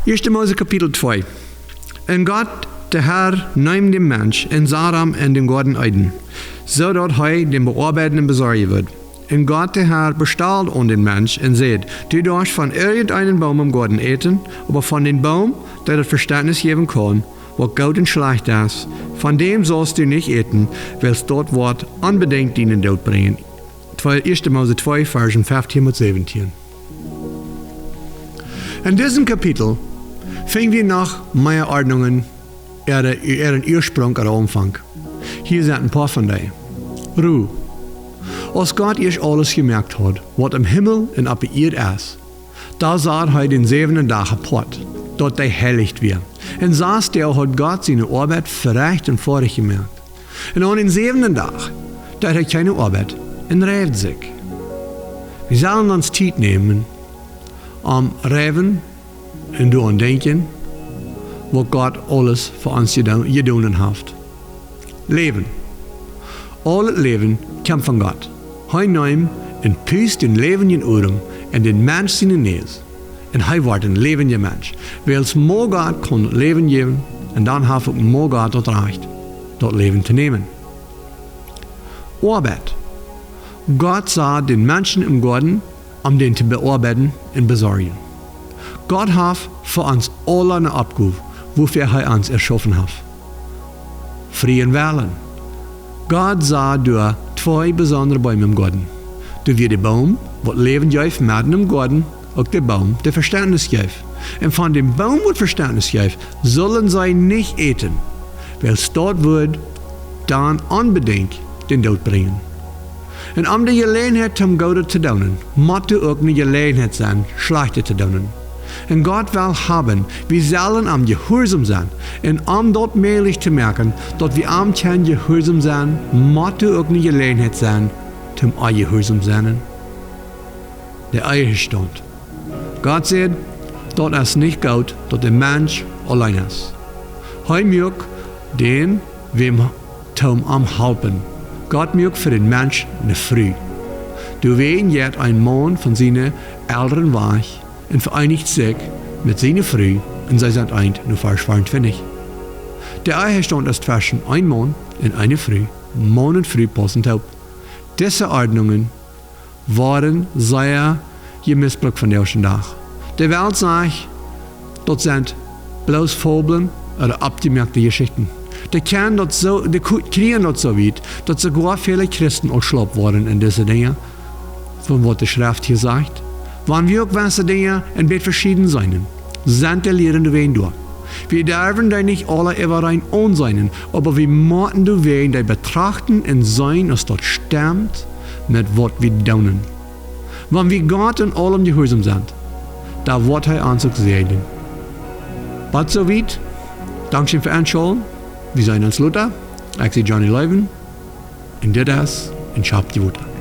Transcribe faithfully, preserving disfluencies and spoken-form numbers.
Ieeschte Mose Kapitel twee. Un Gott, de Herr, neem dän Mensch un sad am en dän Goaden Eden, soo daut hee dän beoabeiden un besorjen wudd. Un Gott, de Herr, bestald aun dän Mensch un säd: Du doascht von irjent eenen Boom em Goaden äten, oba von dän Boom, dee daut Vestentnis jäwen kaun, waut goot un schlajcht es, von däm saust du nich äten, wiels daut woat onbedinjt dienen Doot brinjen. Twee, Ieeschte Mose twee, Varschen feftieen bat säwentieen. En disem Kapitel finj wie noch mea Ordnungen äare, äaren Ursprunk ooda Aunfank. Hia sent een poa von dee. Ru. Aus Gott ieescht aules jemoakt haud, waut em Himmel un oppe Ieed es, dan sad hee dän säwenden Dach apoat, daut dee heilich wia. Un sas Doag haud Gott siene Oabeit verecht un foadich jemoakt. Un aun dän säwenden Dach deed hee kjeene Oabeit un reid sikj. Wie sellen ons Tiet nämen, om reiwen un doaraun denkjen, waut Gott aules fa ons jedo-, jedonen haft. Läwen. Aulet Läwen kjemt von Gott. Hee neem un pust dän läwendjen Odem en dän Mensch siene Näs. Un hee wort een läwendja Mensch. Wiels mau Gott kaun Läwen jäwen, un dan haft uk mau Gott daut Rajcht, daut Läwen to nämen. Oabeit. Gott sad dän Mensch em Goaden, om dän to beoabeiden un besorjen. Gott haft fa ons aula ne Oppgow, wuafäa hee ons erschaufen haft. Frieen Wellen. Gott sad doa twee besondre Beem em Goaden. Doa wia de Boom, waut Läwen jeef, medden em Goaden, uk de Boom, dee Vestentnis jeef. Un von dän Boom, waut Vestentnis jeef, sullen see nich äten, wiels daut wudd dan onbedinjt dän Doot brinjen. Un om de Jeläajenheit toom Goodet to doonen, mott doa uk ne Jeläajenheit sennen, Schlajchtet to doonen. Un Gott well haben, wie sellen am jehuarsom sennen. Un om daut mäajlich to moaken, daut wie am kjennen jehuarsom sennen, mott doa uk ne Jeläajenheit sennen toom onjehuarsom sennen. De Ehestaunt. Gott säd: Daut es nich goot, daut de Mensch auleen es. Hee muak dän, wäm toom am halpen. Gott muak fa dän Mensch ne Fru. Doawäajen jeit een Maun von siene Elren wajch un vereenicht sikj met siene Fru, un see sent eent, no Varsch veeauntwintich. De Ehestaunt es tweschen een Maun un eene Fru. Maun un Fru paussen toop. Dise Ordnungen woaren sea jemissbrukt vondoag dän Dach. De Welt sajcht, daut sent bloos Fabeln ooda oppjemoakte Jeschichten. Dee kjrieen daut soo, dee ku-, kjrieen daut soo wiet, daut soogoa väle Christen aul schlaup woaren en dise Dinja, von waut de Schreft hia sajcht. Wan wie uk wesse Dinja een bät veschieden seenen, sent de Lieren doawäajen doa. Wie derwen dee nich aula äwareen aunseenen, oba wie motten doawäajen dee betrachten un seenen, aus daut stemmt met waut wie doonen. Wan wie Gott en aulem jehuarsom sent, dan woat hee ons uk säajnen. Bat soo wiet, dankscheen fa enschaulten. Wie seenen ons lota. Ekj sie Johnny Loewen un dit es Een Schap Jewota.